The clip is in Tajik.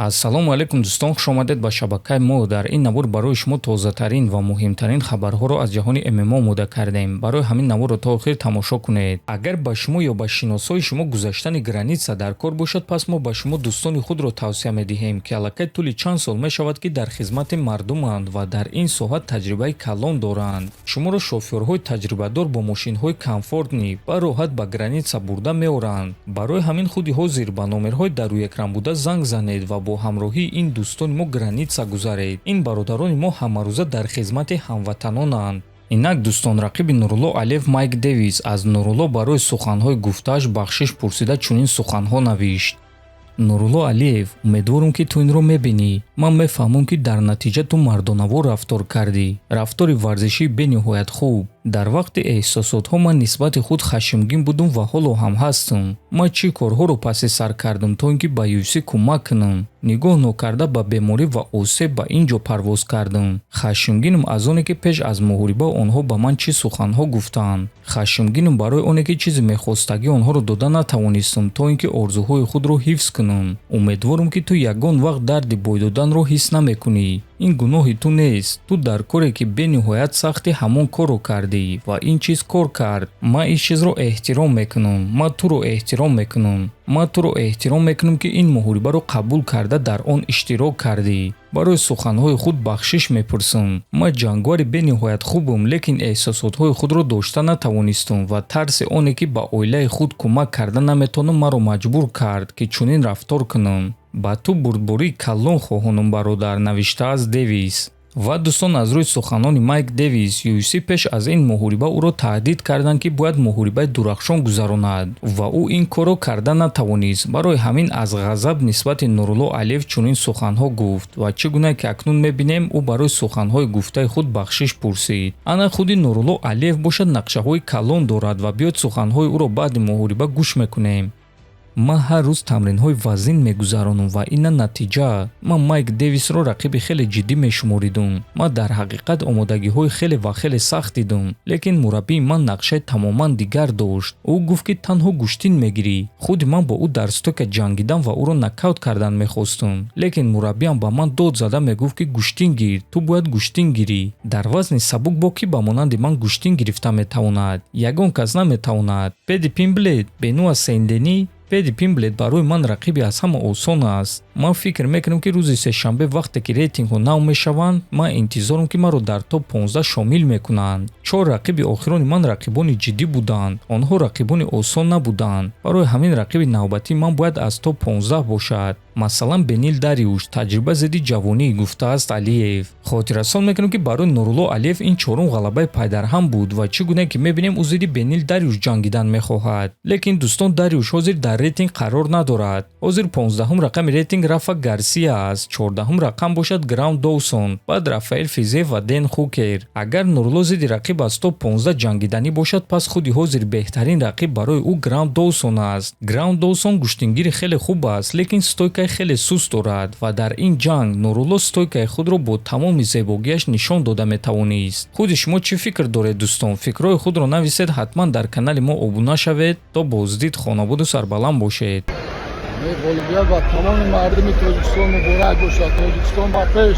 Ассалому алайкум, дӯстон, хуш омадед ба шабакаи мо. Дар ин навор барои шумо тозатарин ва муҳимтарин хабарҳоро аз ҷаҳони ММО омода кардем. Барои ҳамин наворро то охир тамошо кунед. Агар ба шумо ё ба шиносҳои шумо гузаштани граница дар кор бошад, пас мо ба шумо дӯстони худро тавсия медиҳем, ки аллакай тӯли чанд сол мешавад, ки дар хизмати мардуманд ва дар ин соҳа таҷрибаи калон доранд. Шуморо шофёрҳои таҷрибадор бо мошинҳои комфортный ба роҳат ба граница бурда меоранд. Барои ҳамин худи ҳозир ба номерҳои дар рӯи экран буда занг занед ва бо ҳамроҳии ин дӯстони мо граница гузаред. Ин бародарони мо ҳамарӯза дар хизмати ҳамватанонанд. Инак, дӯстон, рақиби Нурулло Алиев Майк Дэвис аз Нурулло барои суханҳои гуфтааш бахшиш пурсида, чунин суханҳо навишт: «Нурулло Алиев, умедворам, ки ту инро мебинӣ. Ман мефаҳмам, ки дар натиҷа ту мардонавор рафтор кардӣ, рафтори варзишии бениҳоят хуб. Дар вақти эҳсосотҳо ман нисбати худ хашмгин будум ва ҳоло ҳам ҳастам. Ман чӣ корҳоро паси сар кардам, то ин ки ба UFC кӯмак кунам? Нигоҳ нокарда ба беморӣ ва осеб ба ин ҷо парвоз кардам. Хашмгинам аз оне, ки пеш аз муҳориба онҳо ба ман чӣ суханҳо гуфтанд. Хашмгинам барои оне, ки чизи мехостагии онҳоро дода натавонистам, то ин ки орзуҳои худро ҳифз кунам. Умедворам, ки ту ягон вақт дарди бой доданро ҳис намекунӣ. Ин гуноҳи ту нест. Ту дар коре, ки бениҳоят сахти, ҳамон корро кардӣ ва ин чиз кор кард. Ман ин чизро эҳтиром мекунам. Ман туро эҳтиром мекунам. Ман туро эҳтиром мекунам, ки ин муҳорибаро қабул карда, дар он иштирок кардӣ. Барои суханҳои худ бахшиш мепурсам. Ман ҷанговари бениҳоят хубам, лекин эҳсосотҳои худро дошта натавонистам ва тарси оне, ки ба оилаи худ кӯмак карда наметавонам, маро маҷбур кард, ки чунин рафтор кунам. Ба ту бурдбории калон хоҳонам, бародар», навиштааст Дэвис. Ва, дӯстон, аз рӯи суханони Майк Дэвис, UFC пеш аз ин муҳориба ӯро таҳдид карданд, ки бояд муҳорибаи дурахшон гузаронад ва ӯ ин корро карда натавонист. Барои ҳамин аз ғазаб нисбати Нурулло Алиев чунин суханҳо гуфт ва чӣ гуна ки акнун мебинем, ӯ барои суханҳои гуфтаи худ бахшиш пурсид. Ана худи Нурулло Алиев бошад, нақшаҳои калон дорад ва биёд, суханҳои ӯро баъди муҳориба гӯш мекунем. «Ман ҳар рӯз тамринҳои вазнин мегузаронам ва ина натиҷа. Ман Майк Дэвисро рақиби хеле ҷиддӣ мешуморидум. Ман дар ҳақиқат омодагиҳои хеле ва хеле сахт дидум, лекин мураббии ман нақшаи тамоман дигар дошт. Ӯ гуфт, ки танҳо гӯштин мегирӣ. Худи ман бо ӯ дар стойка ҷангидан ва ӯро нокаут кардан мехостум, лекин мураббиам ба ман дод зада мегуфт, ки гӯштин гир, ту бояд гӯштин гирӣ. Дар вазни сабук бо кӣ ба монанди ман гӯштин гирифта метавонад? Ягон кас наметавонад. Педи Пимблет, Бенуа Сен-Дени? Педи Пимблет барои ман рақиби аз ҳама осон аст. Ман фикр мекунам, ки рӯзи сешанбе, вақте ки рейтингҳо нав мешаванд, ман интизорам, ки маро дар топ 15 шомил мекунанд. Чор рақиби охирони ман рақибони ҷиддӣ буданд, онҳо рақибони осон набуданд. Барои ҳамин рақиби навбатии ман бояд аз топ 15 бошад, масалан, Бенил Дариуш, таҷриба зидди ҷавонӣ», гуфтааст Алиев. Хотиррасон мекунем, ки барои Нурулло Алиев ин чорум ғалабаи пайдарҳам буд ва чӣ гуна ки мебинем, ӯ зидди Бенил Дариуш ҷангидан мехоҳад. Лекин, дӯстон, Дариуш ҳозир дар рейтинг қарор надорад. Ҳозир 15-ҳум рақами рейтинг Рафа Гарсия аст, 14-ҳум рақам бошад Грант Доусон, баъд Рафаэл Физиев ва Ден Хукер. Агар Нурулло зидди рақиб аз топ 15 ҷангиданӣ бошад, пас худи ҳозир беҳтарин рақиб барои ӯ Грант Доусон аст. Грант Доусон гӯштингири хеле хуб аст, лекин стойкаи хеле суст дорад ва дар ин ҷанг Нурулло стойкаи худро бо тамоми зебогиаш нишон дода метавонист. Худи шумо чӣ фикр доред, дӯстон? Фикрҳои худро нависед, ҳатман дар канали мо обуна шавед. То боздид, хонободу сарбаланд бошед. Ғолибият ба тамоми мардуми Тоҷикистон муборак бошад. Тоҷикистон ба пеш!